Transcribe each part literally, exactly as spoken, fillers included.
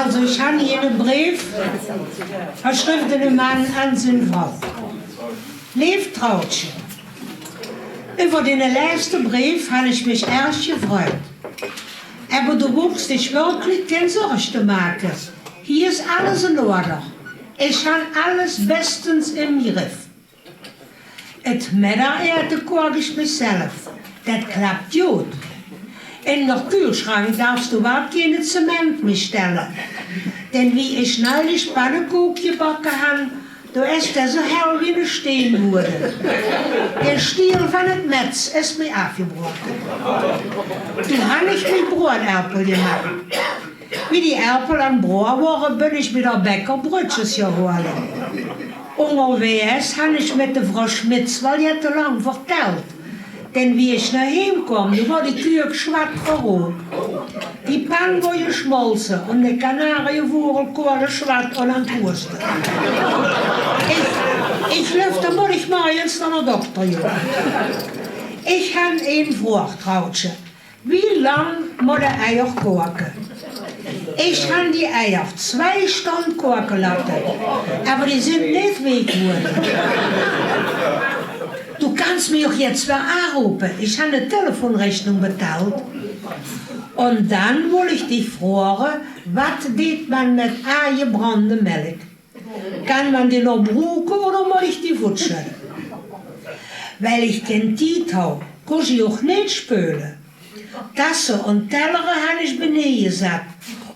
Also, ich han hie ene Breef, dao schrifft ene Mann aan zien vrouw. Leef Trautje, üvver dene lèste Breef han ich mich erg jefreut. Ävver du bruks dich wirklich keen Zörg te make. Hie is alles in Order. Ich han alles bestens im Jriff. Et Meddageite koak ich mich zelf. Det klappt jod. In d'r Kühlschrank darfs du waal keen Zement mie stelle. Denn wie ich neulich Pannekook jebacke han, do es d'r zo hell wie ene Steen woode. D'r Stiel van et Metz es mie aafjebroke. Du han ich mie Broaderpel jemaak. Wie die Erpel aan broa wore, bön ich bie d'r Bäcker Brötjes jehole. Ungerwägs han ich mit de Frau Schmitz waal jet te lang verteld. Denn wie ich nao heem kom, do wor die Küök schwat verrook. Die Pann wor jeschmolse un de Kanarievugel koale schwat un aan 't Hoeste. Ich, ich jleuf, do mot ich morjens nao d'r Dokter joa. Ich han ein Vroag, Trautje. Wie lang motte Eier koake? Ich han die Eier zwei Stonn koake lotte, ävver die zint neet week woode. Du kans mich och jetz weer aanrope, ich han de Telefonrechnung betald. Un dann wull ich dich froage, wat deit man mit aajebrande Melk? Kan man die noch broeke oder mot ich die voetsjödde? Wiel ich keen Tied haw, kós ich och neet speule. Tasse un tellere han ich benee jezat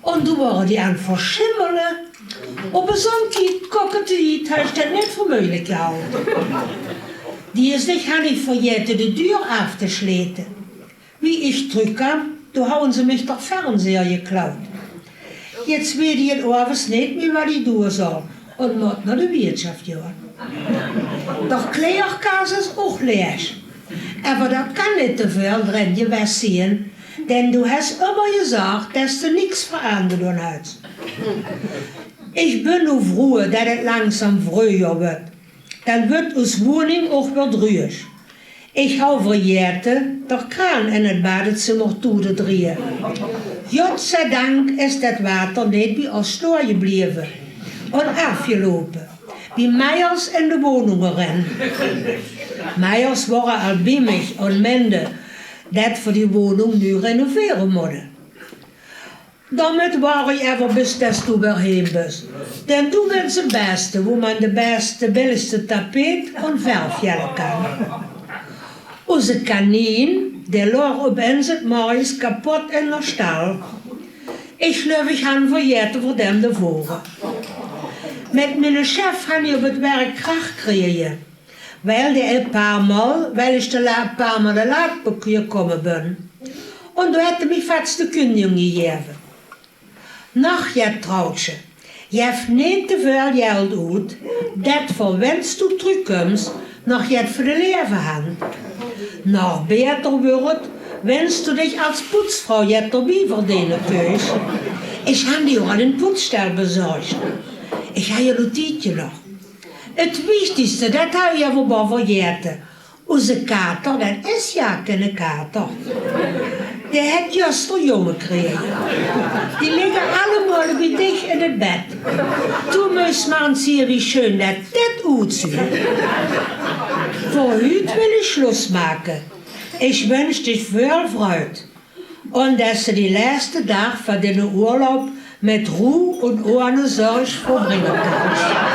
un doe wore die aan 't verschimmele. Op e zón Tied, kokketejied, han ich det neet veur meujelik jehaoje. Diesdig han ich verjete de deur aaf te sjlete. Wie ich trökkam, doe hauwe ze mich d'r Fernseher jeklaut. Jetz weet ich 't oaves neet mie, wat ich doeë sal, un mot nao de wieëtschaft joa. D'r Kleerkas is och leeg. Ävver dao kan neet te väöl dren jewes zieë, denn doe hes ummer jezag, des te niks veraanderd han. Ich bön noe vroe, det 't langzaam vreujoa wuuert. Dan wuuert us woning och weer druueg. Ich haw verjete, d'r kraan in 't badezimmer toe te drieje. Godzijdank is det water neet bie os stoa jebleve un aafjelope. Bie Meijers in de woning eren. Meijers wore al bie mich un mende, det v'r die woning noe renovere motte. Doamet wach ich ävver bis des doe weer heem bös. Denn doe wins 't beste, wo man de beste, billigste tapeet un verf jelle kan. Oze kanien, dae loog op ins 's morjes kapot in d'r stal. Ich jleuf, ich han verjete veur dem te vore. Mit miene chef han ich op 't werk krach jekreje. Wiel dae e paar maol, wiel ich te laat, paar maol te laat jekómme bön. Un doe haet 'r mich vats de künjiging jejeve. Noch jet, Trautje, jeef neet te väöl jeld oet, det v'r, wens doe trökkums, noch jet veur de laeve han. Noch baeter wuuert 't, wens doe dich es poetsvrouw jet d'rbie verdeene kóns. Ich han die och al ein poetsstel bezorg. Ich han je notietje noch. 't Wichtigste, det han ich ävver verjete. Oze kater, det is ja kene kater. Dae haet juster jónge jekreje. Die ligke allemaol bie dich in 't bed. Doe mós mer ins zieë wie sjeun det dit oetzuut. Veur huuj wil ich sjloss make. Ich wins dich väöl vreud. Un des te die lèste daag van diene oerlaub mit roe un ohne zörg verbringe kans.